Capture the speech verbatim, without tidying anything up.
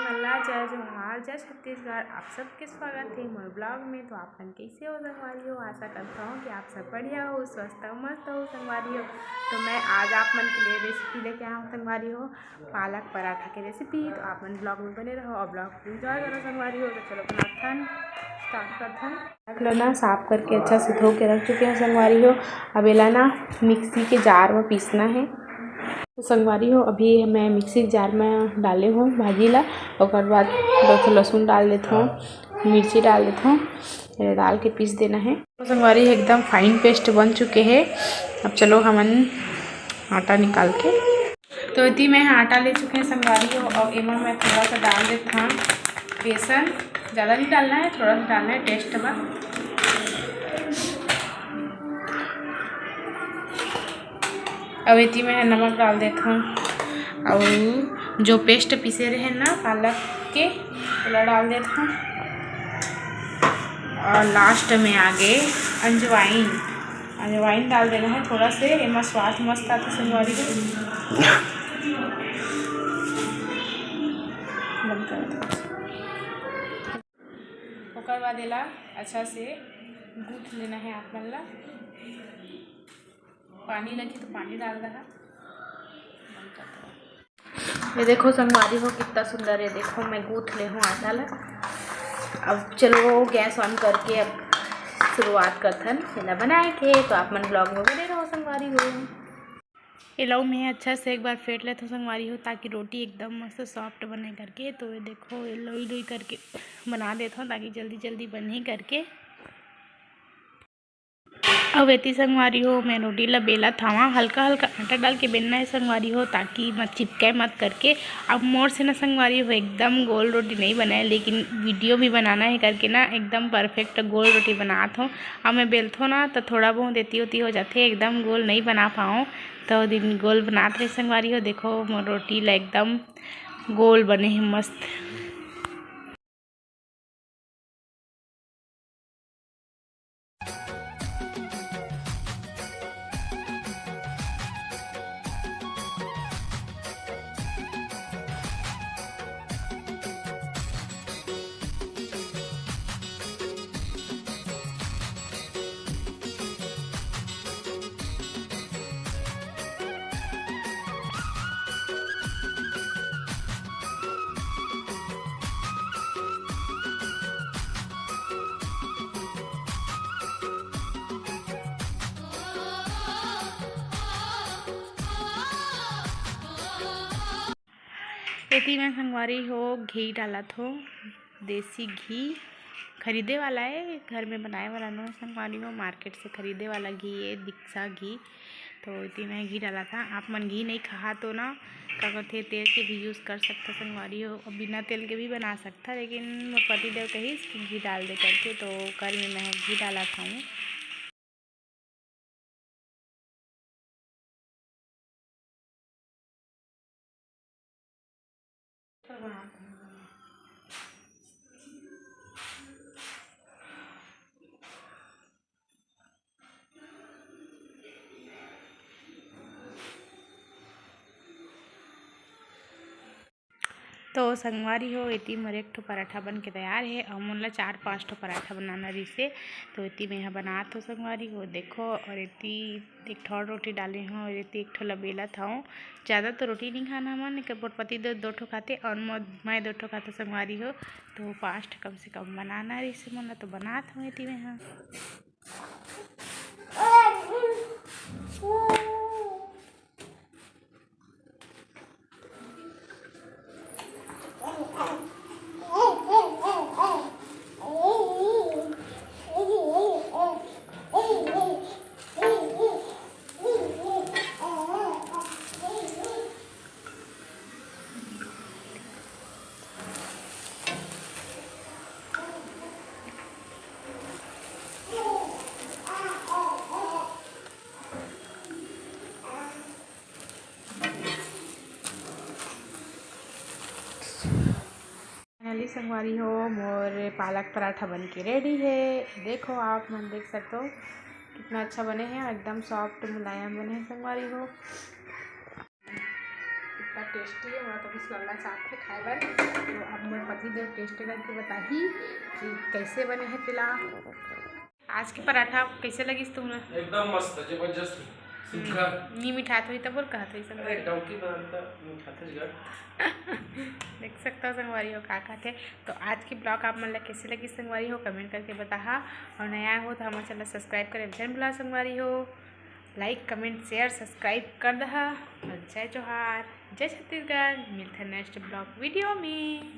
अल्लाह, जय जोहार, जय छत्तीसगढ़। आप सबके स्वागत हे मोर blog में। तो आप मन कैसे हो संगवारी हो? आशा करता हूँ कि आप सब बढ़िया हो, स्वस्थ हो, मस्त हो संगवारी हो। तो मैं आज आप मन के लिए recipe लेके आया हूँ संगवारी हो, पालक पराठा के recipe। तो आप मन blog में बने रहो और blog को enjoy करो संगवारी हो। तो चलो बनाथन, start करथन। पालक ला ना साफ करके अच्छा से धो के रख चुके हैं संगवारी हो। अब एला ना मिक्सी के जार में पीसना है। तो संगवारी हो, अभी मैं मिक्सी के जार में डाले हूँ भाजी ला, ओकर बाद दो ठो लहसुन डाल देत हूँ, मिर्ची डाल देत हूँ, एला डाल के पीस देना है। तो संगवारी हो, एकदम fine paste बन चुके हैं। अब चलो हमन आटा निकाल के, तो एती मैं आटा ले चुके हैं संगवारी हो, और एमा मैं थोड़ा सा डाल देत हूँ बेसन। ज़्यादा नहीं डालना है, थोड़ा सा डालना है taste बर। अब एती मैं नमक डाल देत हूँ, और जो paste पीसे रहे ना पालक के, ओला डाल देत हूँ। और last में आगे अजवाइन, अजवाइन डाल देना है थोड़ा से, एमा स्वाद मस्त आथे संगवारी हो। बंद कर दो। ओकर बाद एला अच्छा से गूंथ लेना है आप मन ला। पानी लगी तो पानी डाल दहा। ये देखो संगवारी हो कितना सुंदर है, देखो मैं गूंथ ले हूँ आटा ला। अब चलो गैस on करके अब शुरुआत करथन एला बनाए के। तो आप मन blog में बने रहो संगवारी हो। एला मैं अच्छा से एक बार फेंट लेथों संगवारी हो, ताकि रोटी एकदम मस्त soft बने करके। तो ये देखो, ये लोई लोई करके बना देथों, ताकि जल्दी जल्दी बनही करके। अब एती संगवारी हो, मैं रोटी ला बेलत हवं, हल्का हल्का आटा डाल के बेलना है संगवारी हो, ताकि मत चिपके मत करके। अब मोर से ना संगवारी हो, एकदम गोल रोटी नहीं बनाए, लेकिन video भी बनाना है करके ना एकदम perfect गोल रोटी बनात हूँ। अब मैं बेलथों ना, तो थोड़ा बहुत एती ओती हो जाथे, एकदम गोल नहीं बना पाऊँ। तो दिन गोल बनात रहे संगवारी हो, देखो मोर रोटी ला एकदम गोल बने हे मस्त। एती मैं संगवारी हो घी डालत हो, देसी घी खरीदे वाला है, घर में बनाए वाला नो संगवारी हो, market से खरीदे वाला घी है, दिक्सा घी। तो एती मैं घी डालत हा। आप मन घी नहीं खाहा तो ना का करथे, तेल के भी use कर सकता संगवारी हो, और बिना तेल के भी बना सकता, लेकिन मोर पति देव कहिस कि घी डाल दे करके, तो कर में मैं घी डालत हूँ। तो संगवारी हो, एती मोर एक ठो पराठा बन के तैयार हे, अउ मोला चार पांच ठो पराठा बनाना रिहिसे, तो एती मैं ह बनात हो संगवारी हो। देखो, और एती एक ठो और रोटी डाले हूँ, और एती एक ठो ला बेलत हूँ। ज़्यादा तो रोटी नहीं खाना हमन, एक मोर पति दो, दो ठो खाते, और मो-, मैं दो ठो खाते संगवारी हो, तो पांच ठो कम से कम बनाना रिहिसे मोला, तो बनात हूँ एती मैं ह। Finally संगवारी हो, मोर पालक पराठा बन के ready हे। देखो, आप मन देख सकते हो कितना अच्छा बने हे, एकदम soft मुलायम बने हे संगवारी हो। टेस्टी है, मोला तो कुछ लगना चाहते खाए बर। तो अब मोर पति देव टेस्ट करके बताही कि कैसे बने है तेला। आज के पराठा कैसे लगिस तुमला? एकदम मस्त, जबरदस्त, सुघर। नी मिठात होई तब बोल कहत होई संगवारी। डौकी बनाता मिठाते जगह। देख सकता हो संगवारी हो का कहते। तो आज के ब्लॉग आप मन ला कैसे लगिस संगवारी हो, कमेंट करके बताहा। और नया हो तो हमारे चैनल सब्सक्राइब करे झन भुला संगवारी हो। लाइक, कमेंट, शेयर, सब्सक्राइब कर दहा। और जय जोहार, जय छत्तीसगढ़। मिलते हैं नेक्स्ट ब्लॉग वीडियो में।